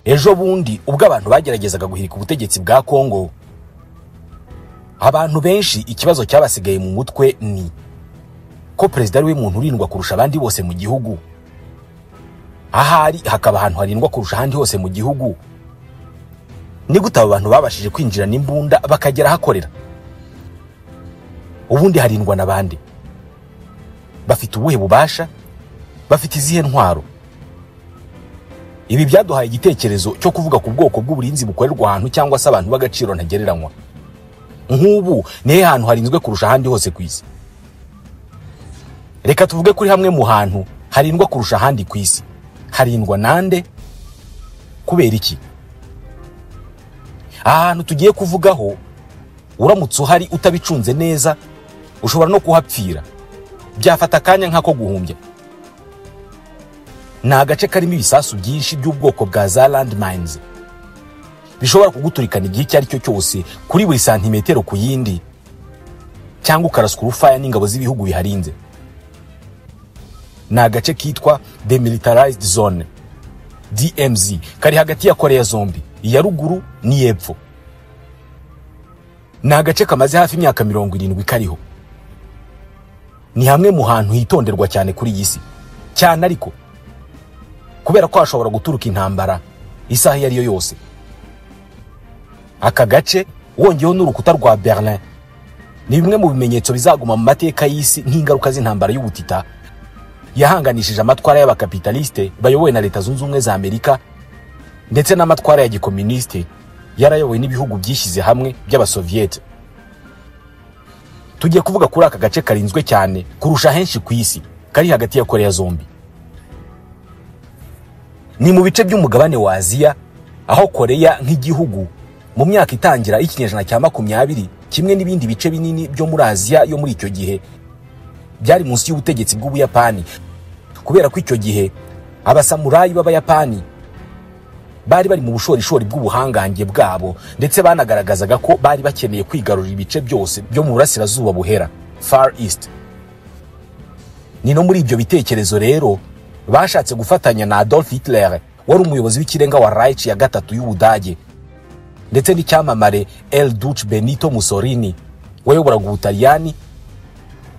Ejo bundi ubwo abantu bageragezaga guhirika ubutegetsi bwa Kongo, abantu benshi ikibazo cyabasigaye mu mutwe ni ko perezida ari we muntu urindwa kurusha abandi bose mu gihugu. Ahari hakaba ahantu harindwa kurusha ahandi hose mu gihugu. Ni gute abo bantu babashije kwinjira n'imbunda bakagera hakorera? Ubundi harindwa n'abandi bafite ubuhe bubasha? Bafite izihe ntwaro? Ibi byaduhaye igitekerezo cyo kuvuga ku bwoko bw'uburinzi bukorerwa ahantu cyangwa se abantu b'agaciro ntagereranywa. Nk'ubu nihe hantu harinzwe kurusha ahandi hose ku isi? Reka tuvuge kuri hamwe mu hantu harindwa kurusha ahandi ku isi. Harindwa nande? Kubera iki? Ahantu tugiye kuvugaho, uramutse uhari utabicunze neza ushobora no kuhapfira. Byafata akanya nk'ako guhumbya. Ni agace karimo ibisasu byinshi by'ubwoko bwa za landmines bishobora kuguturikana igihe icyo ari cyo cyose kuri buri santimetero ku yindi, cyangwa ukaraswa urufaya n'ingabo z'ibihugu biharinze. Ni agace kitwa Demilitarized Zone DMZ, kari hagati ya Korea zombi, iya ruguru n'iy'epfo. Ni agace kamaze hafi imyaka 70 kariho. Ni hamwe mu hantu hitonderwa cyane kuri iyi si cyane, ariko kubera ko hashobora guturuka intambara isaha iyo ari yo yose. Aka gace wongeyeho n'urukuta rwa Berlin ni bimwe mu bimenyetso bizaguma mu mateka y'isi nk'ingaruka z'intambara y'ubutita yahanganishije amatwara y'abakapitaliste bayobowe na Leta Zunze Ubumwe za Amerika ndetse n'amatwara ya gikomuniste yarayobowe n'ibihugu byishyize hamwe by'Abasoviete. Tugiye kuvuga kuri aka gace karinzwe cyane kurusha henshi ku isi, kari hagati ya Korea zombi. Ni mu bice by'umugabane wa Aziya, aho Korea nk'igihugu mu myaka itangira y'ikinyejana cya 20 kimwe n'ibindi bice binini byo muri Aziya yo muri icyo gihe byari munsi y'ubutegetsi bw'Ubuyapani, kubera ko icyo gihe abasamurayi b'Abayapani bari bari mu bushorishori bw'ubuhangange bwabo, ndetse banagaragazaga ko bari bakeneye kwigarurira ibice byose byo mu burasirazuba buhera, Far East. Ni no muri ibyo bitekerezo rero bashatse gufatanya na Adolf Hitler wari umuyobozi w'ikirenga wa Reich ya gatatu y'Ubudage, ndetse n'icyamamare El Duce Benito Mussolini wayoboraga Ubutaliyani,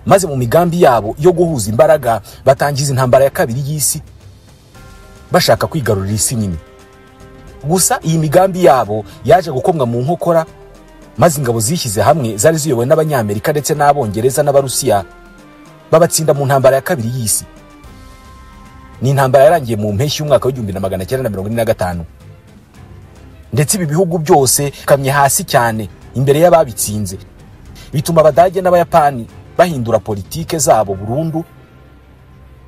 maze mu migambi yabo yo guhuza imbaraga batangiza intambara ya kabiri y'isi bashaka kwigarurira isi nini. Gusa iyi migambi yabo yaje gukomwa mu nkokora, maze ingabo zishyize hamwe zari ziyobowe n'Abanyamerika ndetse n'Abongereza n'Abarusiya babatsinda mu ntambara ya kabiri y'isi. Ni intambara yarangiye mu mpeshyi y'umwaka w'1945, ndetse ibi bihugu byose kamye hasi cyane imbere y'ababitsinze, bituma Abadage n'Abayapani bahindura politike zabo burundu,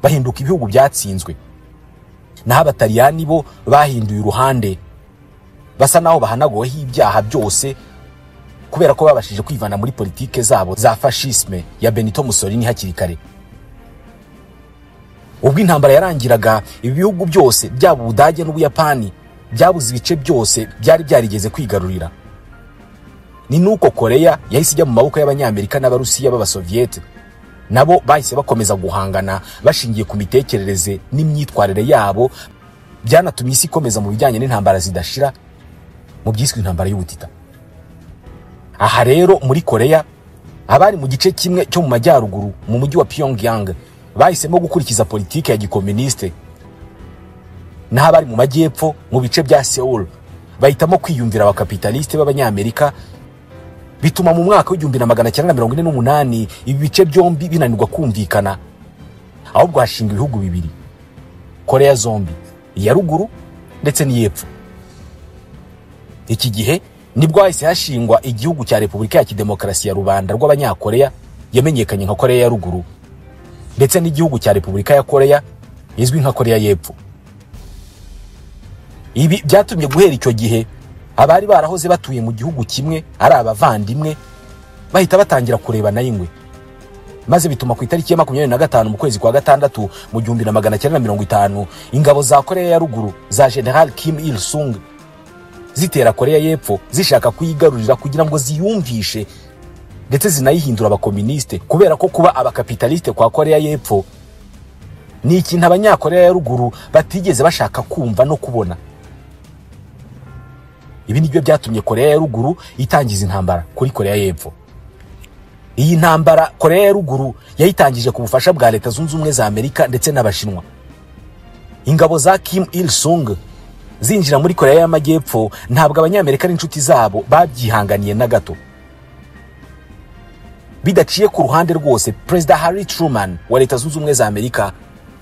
bahinduka ibihugu byatsinzwe. Naho Abataliyani bo bahinduye uruhande, basa naho bahanagoweho ibyaha byose kubera ko babashije kwivana muri politike zabo za fascisme ya Benito Mussolini hakiri kare. Ubwo intambara yarangiraga, ibi bihugu byose byaba Ubudage n'Ubuyapani byabuze ibice byose byari byarigeze kwigarurira. Ni nuko Korea yahise ijya mu maboko y'Abanyamerika n'Abarusiya b'Abasoviete, nabo bahise bakomeza guhangana bashingiye ku mitekerereze n'imyitwarire yabo, byanatumye isi ikomeza mu bijyanye n'intambara zidashira mu byiswe intambara y'ubutita. Aha rero muri Korea, abari mu gice kimwe cyo mu majyaruguru mu mujyi wa Pyongyang bahisemo gukurikiza politike ya gikomuniste, naho abari mu majyepfo mu bice bya Seoul bahitamo kwiyumvira abakapitaliste b'Abanyamerika, bituma mu mwaka w'1948 ibi bice byombi binanirwa kumvikana, ahubwo hashinga ibihugu bibiri, Korea zombi, iya ruguru ndetse n'iy'epfo. Iki gihe nibwo hahise hashingwa igihugu cya Repubulika ya Kidemokarasi ya Rubanda rw'Abanyakorea yamenyekanye nka Korea ya ruguru, ndetse n'igihugu cya Repubulika ya Korea izwi nka Korea y'epfo. Ibi byatumye guhera icyo gihe abari barahoze batuye mu gihugu kimwe ari abavandimwe bahita batangira kurebana y'ingwe, maze bituma ku itariki ya 25 mu kwezi kwa gatandatu mu 1950 ingabo za Korea ya ruguru za General Kim Il Sung zitera Korea y'epfo zishaka kuyigarurira kugira ngo ziyumvishe ndetse zinayihindura abakomuniste, kubera ko kuba abakapitaliste kwa Korea y'epfo ni ikintu Abanyakorea ya ruguru batigeze bashaka kumva no kubona. Ibi nibyo byatumye Korea ya Ruguru itangiza intambara kuri Korea y'Epfo. Iyi ntambara Korea ya Ruguru yayitangije ku bufasha bwa Leta Zunze Ubumwe za Amerika ndetse n'Abashinwa. Ingabo za Kim Il Sung zinjira muri Korea y'Amajyepfo, ntabwo Abanyamerika n'inshuti zabo babyihanganiye na gato. Bidaciye ku ruhande rwose, Perezida Harry Truman wa Leta Zunze Ubumwe za Amerika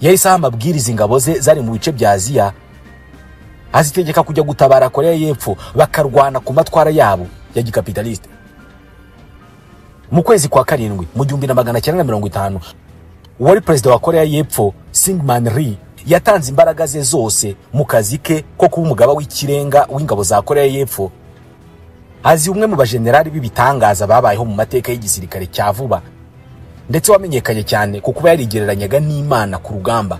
yahise aha amabwiriza ingabo ze zari mu bice bya Aziya, azitegeka kujya gutabara Korea y'Epfo bakarwana ku matwara yabo ya gikapitaliste. Mu kwezi kwa karindwi mu 1950, uwari perezida wa Korea y'Epfo Syngman Rhee yatanze imbaraga ze zose mu kazi ke ko kuba umugaba w'ikirenga w'ingabo za Korea y'Epfo. Azi umwe mu bajenerali b'ibitangaza babayeho mu mateka y'igisirikare cya vuba, ndetse wamenyekanye cyane ku kuba yarigereranyaga n'Imana ku rugamba,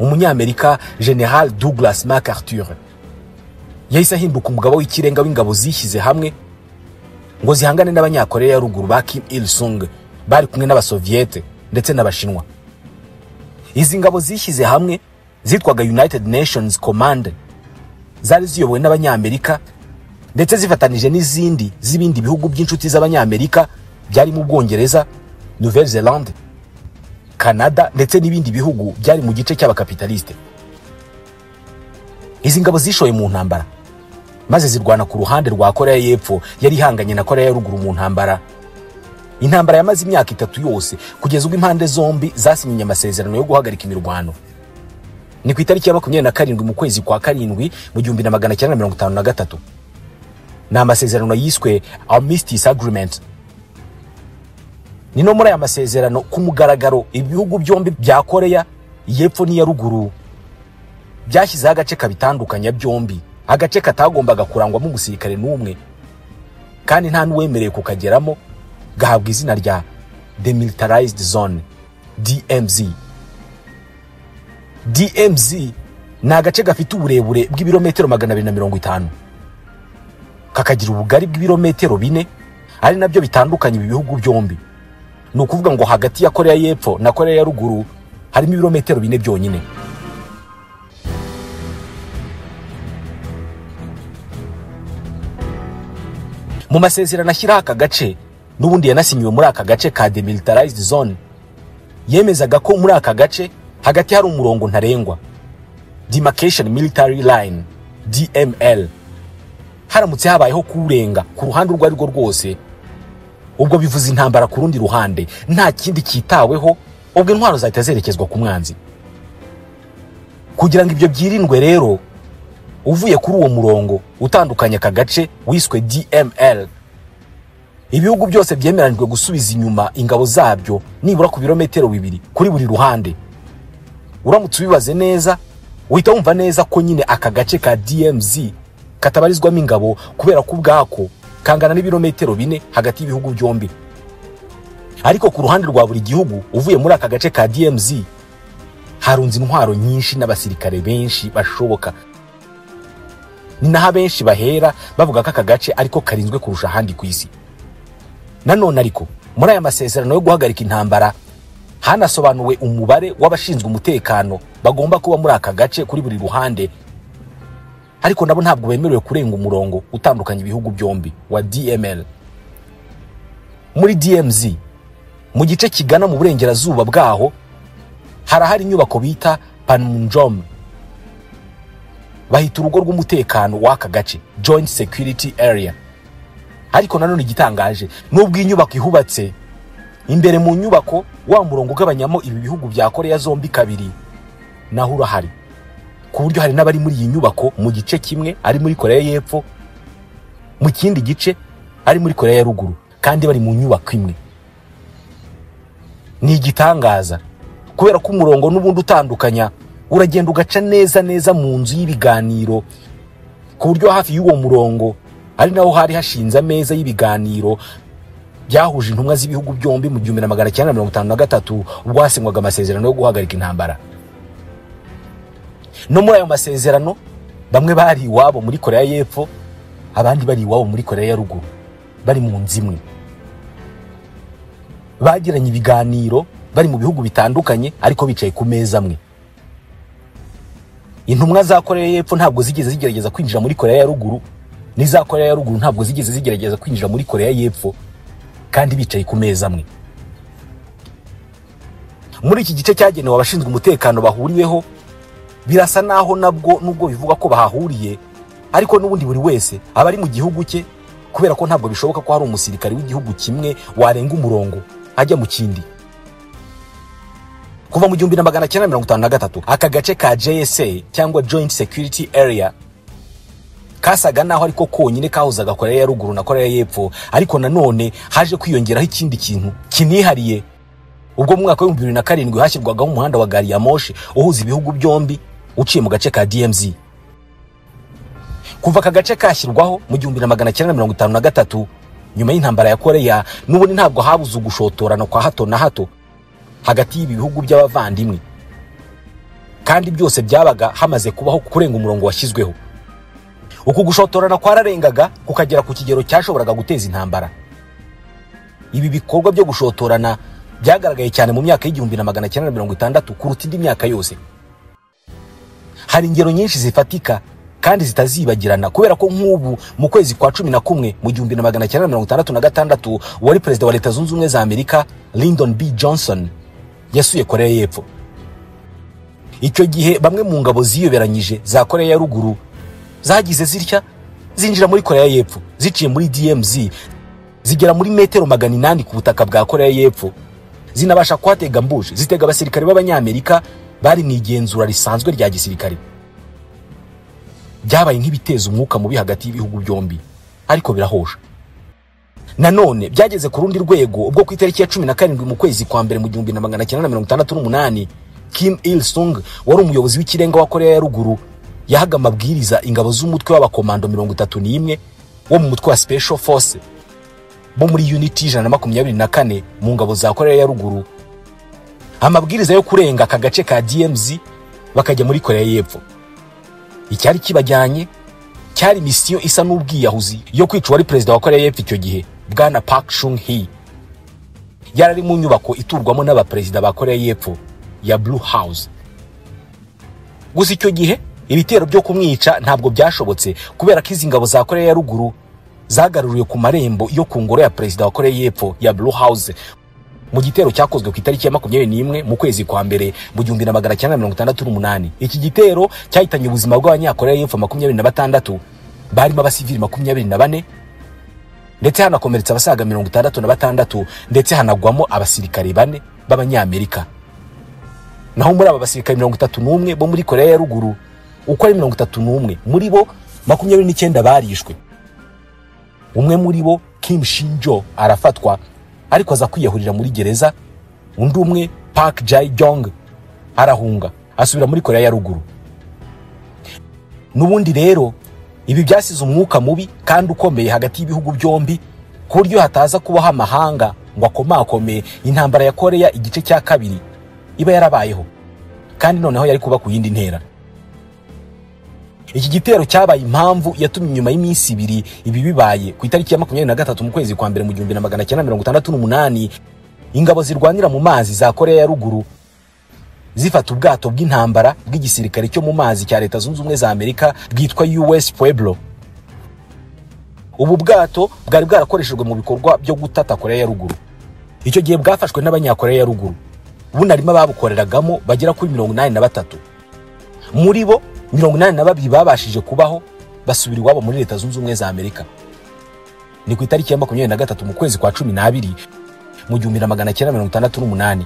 Umunyamerika General Douglas MacArthur yahise ahinduka umugaba w'ikirenga w'ingabo zishyize hamwe ngo zihangane n'Abanyakorea ya Ruguru ba Kim Il Sung bari kumwe n'Abasoviete ndetse n'Abashinwa. Izi ngabo zishyize hamwe zitwaga United Nations Command, zari ziyobowe n'Abanyamerika ndetse zifatanije n'izindi z'ibindi bihugu by'inshuti z'Abanyamerika byari mu Bwongereza, Nouvelle-Zélande, Canada ndetse n'ibindi bihugu byari mu gice cy'abakapitaliste. Izi ngabo zishoye mu ntambara maze zirwana ku ruhande rwa Korea y'Epfo yari ihanganye na Korea ya Ruguru mu ntambara. Intambara yamaze imyaka 3 yose kugeza ubwo impande zombi zasinyanye amasezerano yo guhagarika imirwano. Ni ku itariki ya 27 mu kwezi kwa karindwi mu 1953. Ni amasezerano yiswe Armistice Agreement. Ni no muri aya masezerano ku mugaragaro ibihugu byombi bya Korea y'Epfo n'iya Ruguru byashyizeho agace kabitandukanya byombi, agace katagombaga kurangwamo umusirikare n'umwe kandi nta n'uwemerewe kukageramo, gahabwa izina rya Demilitarized Zone DMZ. DMZ ni agace gafite uburebure bw'ibirometero 250, kakagira ubugari bw'ibirometero 4, ari nabyo bitandukanye ibi bihugu byombi. Ni ukuvuga ngo hagati ya Korea y'Epfo na Korea ya Ruguru harimo ibirometero 4 byonyine. Mu masezerano ashyiraho aka gace, n'ubundi yanasinyiwe muri aka gace ka Demilitarized Zone, yemezaga ko muri aka gace hagati hari umurongo ntarengwa, Demarcation Military Line DML. Haramutse habayeho kurenga ku ruhande urwo arirwo rwose, ubwo bivuze intambara ku rundi ruhande, nta kindi cyitaweho, ubwo intwaro zahita zerekezwa ku mwanzi. Kugira ngo ibyo byirindwe rero, uvuye kuri uwo murongo utandukanye aka gace wiswe DML, ibihugu byose byemeranijwe gusubiza inyuma ingabo zabyo nibura ku birometero 2 kuri buri ruhande. Uramutse ubibaze neza, uhita wumva neza ko nyine aka gace ka DMZ katabarizwamo ingabo kubera ko ubwako kangana n'ibirometero 4 hagati y'ibihugu byombi. Ariko ku ruhande rwa buri gihugu uvuye muri aka gace ka DMZ harunze intwaro nyinshi n'abasirikare benshi bashoboka. Ni naho benshi bahera bavuga ko aka gace ariko karinzwe kurusha ahandi ku isi. Nanone ariko muri aya masezerano yo guhagarika intambara hanasobanuwe umubare w'abashinzwe umutekano bagomba kuba muri aka gace kuri buri ruhande, ariko nabo ntabwo bemerewe kurenga umurongo utandukanye ibihugu byombi wa DML. Muri DMZ, mu gice kigana mu burengerazuba bwaho, harahari inyubako bita Panmunjom, bahita urugo rw'umutekano w'aka gace, Joint Security Area. Ariko nanone igitangaje, nubwo inyubako ihubatse, imbere mu nyubako wa murongo ugabanyamo ibi bihugu bya Korea zombi kabiri naho urahari, ku buryo hari n'abari muri iyi nyubako mu gice kimwe ari muri Korea y'Epfo, mu kindi gice ari muri Korea ya Ruguru, kandi bari mu nyubako imwe. Ni igitangaza kubera ko umurongo n'ubundi utandukanya uragenda ugaca neza neza mu nzu y'ibiganiro, ku buryo hafi y'uwo murongo ari naho hari hashinze ameza y'ibiganiro byahuje intumwa z'ibihugu byombi mu 1953 ubwo hasinywaga amasezerano yo guhagarika intambara. No muri ayo masezerano bamwe bari iwabo muri Korea y'Epfo, abandi bari iwabo muri Korea ya Ruguru, bari mu nzu imwe. Bagiranye ibiganiro bari mu bihugu bitandukanye ariko bicaye ku meza amwe. Intumwa za Koreya y'Epfo ntabwo zigeze zigerageza kwinjira muri Koreya ya Ruguru, n'iza Koreya ya Ruguru ntabwo zigeze zigerageza kwinjira muri Koreya y'Epfo, kandi bicaye ku meza amwe. Muri iki gice cyagenewe abashinzwe umutekano bahuriweho, birasa naho nabwo nubwo bivuga ko bahahuriye, ariko n'ubundi buri wese aba ari mu gihugu cye, kubera ko ntabwo bishoboka ko hari umusirikare w'igihugu kimwe warenga umurongo ajya mu kindi. Kuva mu 1953 aka gace ka JSA cyangwa Joint Security Area kasaga naho ariko konyine kahuzaga Koreya ya Ruguru na Koreya y'Epfo, ariko nanone haje kwiyongeraho ikindi kintu kinihariye ubwo mu mwaka wa 2007 hashyirwagaho umuhanda wa gari ya moshi uhuza ibihugu byombi uciye mu gace ka DMZ. Kuva aka gace kashyirwaho mu 1953 nyuma y'intambara ya Koreya, n'ubundi ntabwo habuze ugushotorana kwa hato na hato hagati y'ibi bihugu by'abavandimwe, kandi byose byabaga hamaze kubaho kurenga umurongo washyizweho. Uku gushotorana kwararengaga kukagera ku kigero cyashoboraga guteza intambara. Ibi bikorwa byo gushotorana byagaragaye cyane mu myaka y'1960 kuruta indi myaka yose. Hari ingero nyinshi zifatika kandi zitazibagirana, kubera ko nk'ubu mu kwezi kwa 11 mu 1966 wari perezida wa Leta Zunze Ubumwe za Amerika Lyndon B Johnson yasuye Koreya y'Epfo. Icyo gihe bamwe mu ngabo ziyoberanyije za Koreya ya Ruguru zagize zitya zinjira muri Koreya y'Epfo ziciye muri DMZ, zigera muri metero 800 ku butaka bwa Koreya y'Epfo, zinabasha kuhatega mbuje zitega abasirikare b'Abanyamerika bari mu igenzura risanzwe rya gisirikare. Byabaye nk'ibiteza umwuka mubi hagati y'ibihugu byombi, ariko birahosha. Nanone byageze ku rundi rwego ubwo ku itariki ya 17 mu kwezi kwa mbere mu 1968 Kim Il Sung wari umuyobozi w'ikirenga wa Koreya ya Ruguru yahaga amabwiriza ingabo z'umutwe w'abakomando 31 wo mu mutwe wa Special Force bo muri Unit 124 mu ngabo za Koreya ya Ruguru, amabwiriza yo kurenga aka gace ka DMZ bakajya muri Koreya y'Epfo. Icyari kibajyanye cyari misiyo isa n'ubwiyahuzi yo kwica wari perezida wa Koreya y'Epfo icyo gihe, Bwana Park Chung-hee. Yarari mu nyubako iturwamo n'abaperezida ba Koreya y'Epfo ya Blue House. Gusa icyo gihe ibitero byo kumwica ntabwo byashobotse kubera ko izi ngabo za Koreya ya Ruguru zagaruriwe ku marembo yo ku ngoro ya perezida wa Koreya y'Epfo ya Blue House mu gitero cyakozwe ku itariki ya 21 mu kwezi kwa mbere mu 1968. Iki gitero cyahitanye ubuzima bw'Abanyakoreya y'Epfo 26 barimo abasivili 24, ndetse hanakomeretsa abasaga 66, ndetse hanagwamo abasirikare 4 b'Abanyamerika. Naho muri aba basirikare 31 bo muri Koreya ya Ruguru, uko ari 31 muri bo 29 barishwe. Umwe muri bo Kim Shin-jo arafatwa ariko aza kwiyahurira muri gereza, undi umwe Park Jae-jong arahunga asubira muri Koreya ya Ruguru. Nubundi rero ibi byasize umwuka mubi kandi ukomeye hagati y'ibihugu byombi, ku buryo hataza kubaho amahanga ngo akomakome intambara ya Koreya igice cya kabiri iba yarabayeho, kandi noneho yari kuba ku yindi ntera. Iki gitero cyabaye impamvu yatumye nyuma y'iminsi ibiri ibi bibaye ku itariki ya 23 mu kwezi kwa mbere mu 1968 ingabo zirwanira mu mazi za Koreya ya Ruguru zifata ubwato bw'intambara bw'igisirikare cyo mu mazi cya Leta Zunze Ubumwe za Amerika bwitwa US Pueblo. Ubu bwato bwari bwarakoreshejwe mu bikorwa byo gutata Koreya ya Ruguru. Icyo gihe bwafashwe n'Abanyakoreya ya Ruguru, bunarimo ababukoreragamo bagera kuri 83. Muri bo 82 babashije kubaho basubira iwabo muri Leta Zunze Ubumwe za Amerika. Ni ku itariki ya 23 mu kwezi kwa 12 mu 1968,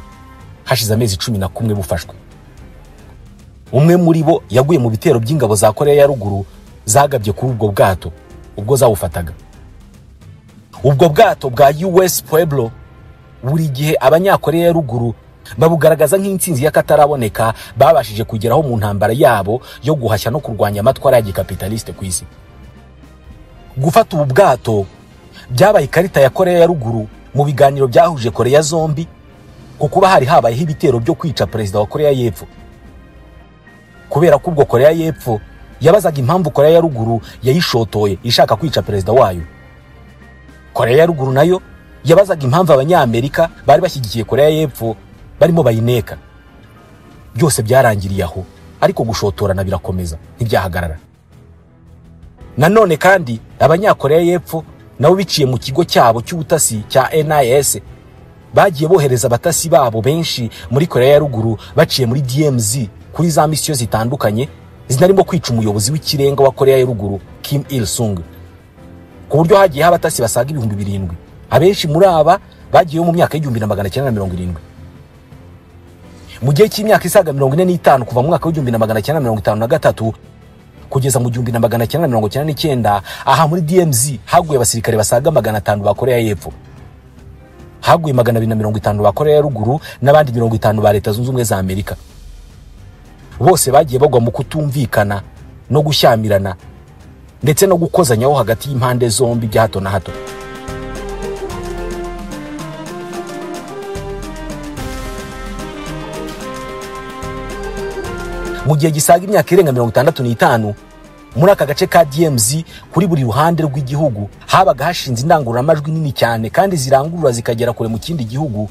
hashize amezi 11 bufashwe. Umwe muri bo yaguye mu bitero by'ingabo za Koreya ya Ruguru zagabye kuri ubwo bwato ubwo zawufataga. Ubwo bwato bwa US Pueblo buri gihe Abanyakoreya ya Ruguru babugaragaza nk'intsinzi y'akataraboneka babashije kugeraho mu ntambara yabo yo guhashya no kurwanya amatwara ya gikapitaliste ku isi. Gufata ubu bwato byabaye ikarita ya Koreya ya Ruguru mu biganiro byahuje Koreya zombi, kuko kuba hari habayeho ibitero byo kwica perezida wa Koreya y'Epfo. Kubera ko ubwo Koreya y'Epfo yabazaga impamvu Koreya ya Ruguru yayishotoye ishaka kwica perezida wayo, Koreya ya Ruguru nayo yabazaga impamvu Abanyamerika bari bashyigikiye Koreya y'Epfo barimo bayineka. Byose byarangiriye aho, Ariko gushotorana birakomeza, ntibyahagarara. Nanone kandi Abanyakoreya y'Epfo nabo biciye mu kigo cyabo cy'ubutasi cya NIS bagiye bohereza abatasi babo benshi muri Korea ya Ruguru baciye muri DMZ kuri za misiyo zitandukanye zinarimo kwica umuyobozi w'ikirenga wa Korea ya Ruguru Kim Il Sung, ku buryo hagiye abatasi basaga 7000. Abenshi muri aba bagiye mu myaka y'1970. Mu gihe cy'imyaka isaga 45 kuva mu mwaka w'1953 kugeza mu 1999, aha muri DMZ haguye abasirikare basaga 500 ba Korea y'Epfo, haguye 250 ba Korea ya Ruguru n'abandi 50 ba Leta Zunze Ubumwe za Amerika. Bose bagiye bagwa mu kutumvikana no gushyamirana ndetse no gukozanyaho hagati y'impande zombi bya hato na hato. Mu gihe gisaga imyaka irenga 65, muri aka gace ka DMZ kuri buri ruhande rw'igihugu habaga hashinze indangururamajwi nini cyane kandi zirangurura zikagera kure mu kindi gihugu,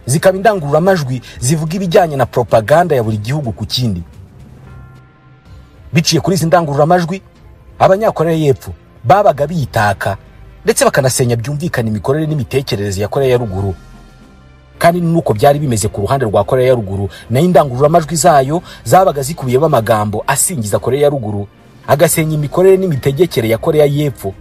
zikaba indangururamajwi zivuga ibijyanye na propaganda ya buri gihugu ku kindi. Biciye kuri izi ndangururamajwi, Abanyakoreya y'Epfo babaga bitaka ndetse bakanasenya byumvikana imikorere n'imitekerereze ya Korea ya Ruguru. Kandi nuko byari bimeze ku ruhande rwa Korea ya Ruguru, nayo indangururamajwi zayo zabaga zikubiyemo amagambo asingiza Korea ya Ruguru, agasenya imikorere n'imitegekere ya Korea y'Epfo.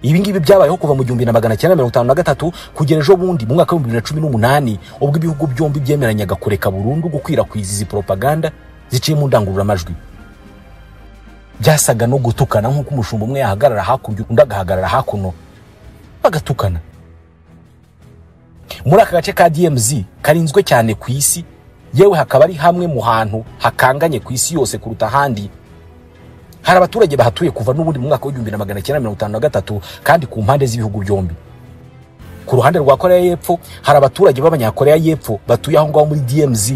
Ibi ngibi byabayeho kuva mu 1953 kugera ejo bundi mu mwaka wa 2018, ubwo ibihugu byombi byemeranyaga kureka burundu gukwirakwiza izi propaganda ziciye mu ndangururamajwi. Byasaga no gutukana, nk'uko umushumba umwe yahagarara hakurya undi agahagarara hakuno, bagatukana. Muri aka gace ka DMZ karinzwe cyane ku isi, yewe hakaba ari hamwe mu hantu hakanganye ku isi yose kuruta ahandi, hari abaturage bahatuye kuva n'ubundi mu mwaka wa 1953 kandi ku mpande z'ibihugu byombi. Ku ruhande rwa Korea y'Epfo hari abaturage b'Abanyakoreya y'Epfo batuye aho ngaho muri DMZ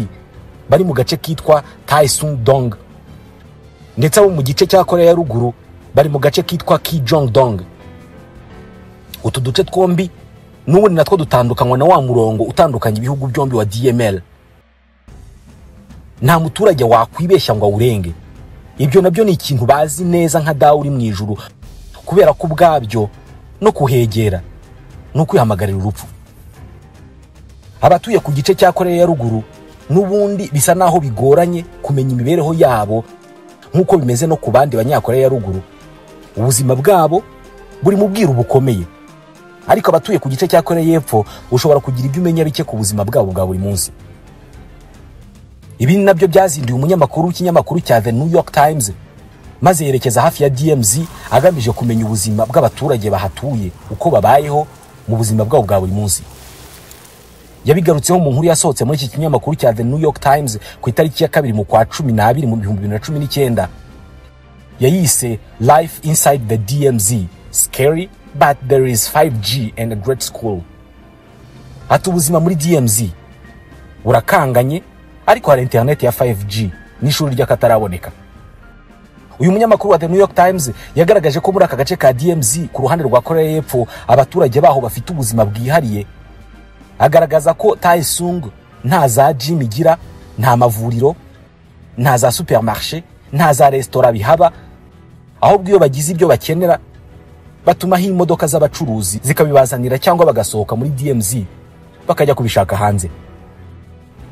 bari mu gace kitwa Taesung-dong, ndetse abo mu gice cya Korea ya Ruguru bari mu gace kitwa Kijong-dong. Utu duce twombi n'ubundi natwo dutandukanywa na wa murongo utandukanya ibihugu byombi wa DML. Nta muturage wakwibeshya ngo awurenge. Ibyo nabyo ni ikintu bazi neza nka dawe uri mu ijuru, kubera ko ubwabyo no kuhegera no kwihamagarira urupfu. Abatuye ku gice cya Korea ya Ruguru n'ubundi bisa naho bigoranye kumenya imibereho yabo nk'uko bimeze no ku bandi Banyakoreya ya Ruguru. Ubuzima bwabo buri mu bwiru bukomeye, ariko abatuye ku gice cya Korea y'Epfo ushobora kugira ibyo umenya bike ku buzima bwabo bwa buri munsi. Ibi nabyo byazinduye umunyamakuru w'ikinyamakuru cya The New York Times, maze yerekeza hafi ya DMZ agamije kumenya ubuzima bw'abaturage bahatuye uko babayeho mu buzima bwabo bwa buri munsi. Yabigarutseho mu nkuru yasohotse muri iki kinyamakuru cya The New York Times ku itariki ya 2 mu kwa 12 mu 2019. Yayise Life Inside the DMZ, Scary but there is 5G and a great school. Ati ubuzima muri DMZ burakanganye, ariko hari internet ya 5G n'ishuri ry'akataraboneka. Uyu munyamakuru wa The New York Times yagaragaje ko muri aka gace ka DMZ ku ruhande rwa Korea y'Epfo abaturage baho bafite ubuzima bwihariye. Agaragaza ko Taesung nta za gym igira, nta mavuriro, nta za supermarché, nta za restaurant bihaba, ahubwo iyo bagize ibyo bakenera batumaho imodoka z'abacuruzi zikabibazanira cyangwa bagasohoka muri DMZ bakajya kubishaka hanze.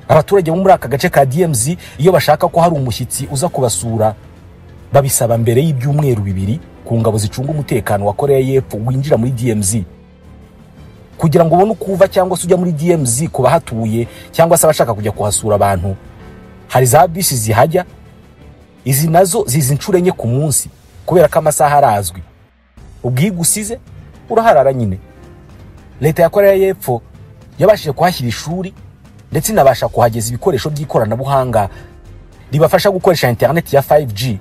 Abaturage bo muri aka gace ka DMZ iyo bashaka ko hari umushyitsi uza kubasura babisaba mbere y'ibyumweru 2 ku ngabo zicunga umutekano wa Korea y'Epfo winjira muri DMZ. Kugira ngo ubone uko uva cyangwa se ujya muri DMZ ku bahatuye cyangwa se abashaka kujya kuhasura abantu, hari za bisi zihajya, izi nazo ziza inshuro 4 ku munsi kubera ko amasaha arazwi. Ubwigusize uraharara nyine. Leta ya Korea y'Epfo yabashije kuhashyira ishuri ndetse inabasha kuhageza ibikoresho by'ikoranabuhanga ribafasha gukoresha internet ya 5G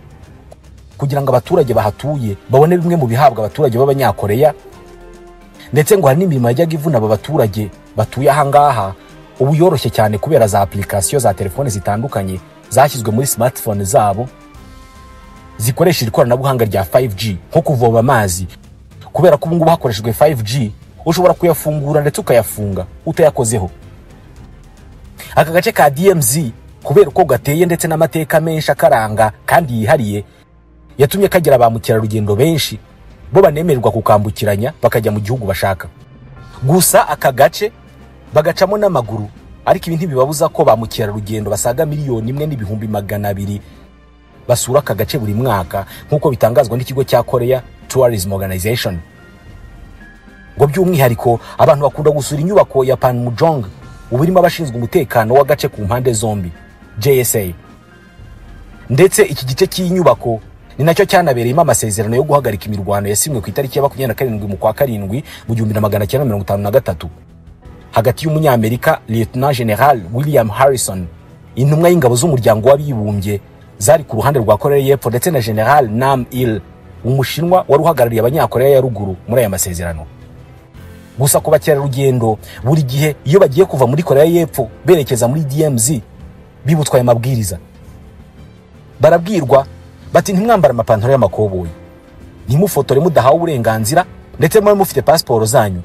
kugira ngo abaturage bahatuye babone bimwe mu bihabwa abaturage b'Abanyakoreya. Ndetse ngo hari n'imirimo yajyaga ivuna aba baturage batuye aha ngaha ubu yoroshye cyane kubera za application za telefone zitandukanye zashyizwe muri smartphone zabo zikoresha ikoranabuhanga rya 5G, nko kuvoma amazi. Kubera ko ubu ngubu hakoreshejwe 5G ushobora kuyafungura ndetse ukayafunga utayakozeho. Aka gace ka DMZ Kubera uko gateye ndetse n'amateka menshi akaranga kandi yihariye, yatumye kagira ba mukerarugendo benshi bo banemererwa kukambukiranya bakajya mu gihugu bashaka. Gusa aka gace bagacamo n'amaguru, ariko ibi ntibibabuza ko ba mukerarugendo basaga 1,200,000 basura aka gace buri mwaka, nk'uko bitangazwa n'ikigo cya Korea Tourism Organization. Ngo by'umwihariko abantu bakunda gusura inyubako ya Panmunjom, ubu irimo abashinzwe umutekano w'agace ku mpande zombi JSA. Ndetse iki gice cy'inyubako ni nacyo cyanabereyemo amasezerano yo guhagarika imirwano yasinywe ku itariki ya 27 mu kwa karindwi mu 1953 hagati y'umunyamerika Lieutenant General William Harrison, intumwa y'ingabo z'umuryango w'abibumbye zari ku ruhande rwa Korea y'Epfo, ndetse na General Nam Il, umushinwa wari uhagarariye abanyakorea ya ruguru muri aya masezerano. Gusa ku bakerarugendo buri gihe iyo bagiye kuva muri Korea y'Epfo berekeza muri DMZ bibutswa aya mabwiriza. Barabwirwa bati ntimwambara amapantaro y'amakoboyi, ntimufotore mudahawe uburenganzira, ndetse mube mufite pasiporo zanyu.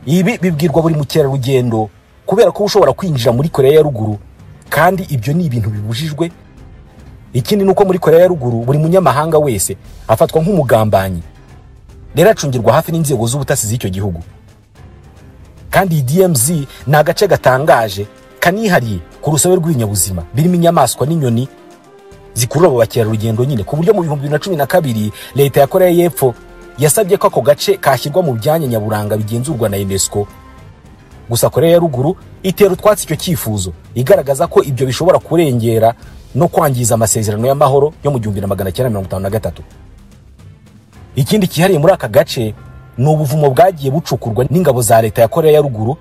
Ibi bibwirwa buri mukerarugendo kubera ko ushobora kwinjira muri Korea ya ruguru, kandi ibyo ni ibintu bibujijwe. Ikindi nuko muri Korea ya ruguru buri munyamahanga wese afatwa nk'umugambanyi, rero acungirwa hafi n'inzego z'ubutasi z'icyo gihugu. Kandi DMZ ni agace gatangaje kanihariye ku rusobe rw'ibinyabuzima birimo inyamaswa n'inyoni zikurura abo bakerarugendo nyine, ku buryo mu 2012 leta ya Korea y'Epfo yasabye ko ako gace kashyirwa mu byanya nyaburanga bigenzurwa na UNESCO. Gusa Korea ya ruguru itera utwatsi icyo cyifuzo, igaragaza ko ibyo bishobora kurengera no kwangiza amasezerano y'amahoro yo mu 1953. Ikindi cyihariye muri aka gace ni ubuvumo bwagiye bucukurwa n'ingabo za leta ya Korea ya ruguru,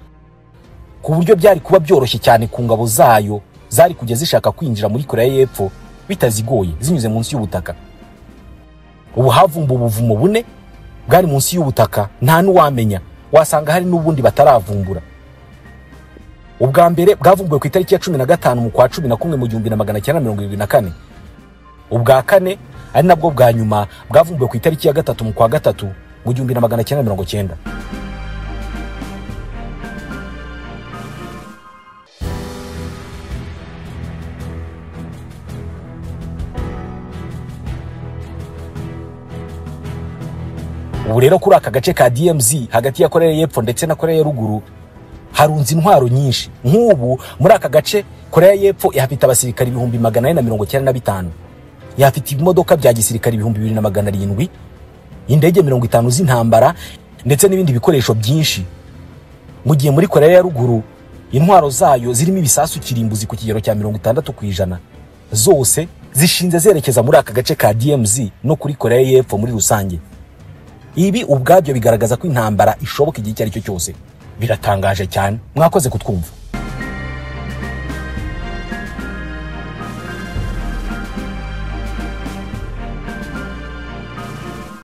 ku buryo byari kuba byoroshye cyane ku ngabo zayo zari kujya zishaka kwinjira muri Korea y'Epfo bitazigoye zinyuze munsi y'ubutaka. Ubu havumbuwe ubuvumo bune bwari munsi y'ubutaka, nta n'uwamenya, wasanga hari n'ubundi bataravumbura. Ubwa mbere bwavumbuwe ku itariki ya 15 mu kwa 11 mu 1974. Ubwa kane ari nabwo bwa nyuma bwavumbuwe ku itariki ya 3 mu kwa 3 mu 1990. Ubu rero kuri aka gace ka DMZ hagati ya Korea y'Epfo ndetse na Korea ya ruguru harunze intwaro nyinshi. Nk'ubu muri aka gace Korea y'Epfo yafite abasirikari 495,000, yafite ibimodoka bya gisirikari 2700, indege 50 z'intambara ndetse n'ibindi bikoresho byinshi. Mu gihe muri Korea ya ruguru intwaro zayo zirimo ibisasu kirimbuzi ku kigero cya 60% zose zishinze zerekeza muri aka gace ka DMZ no kuri Korea y'Epfo muri rusange. Ibi ubwabyo bigaragaza ko intambara ishoboka igihe icyo ari cyo cyose. Biratangaje cyane. Mwakoze kutwumva.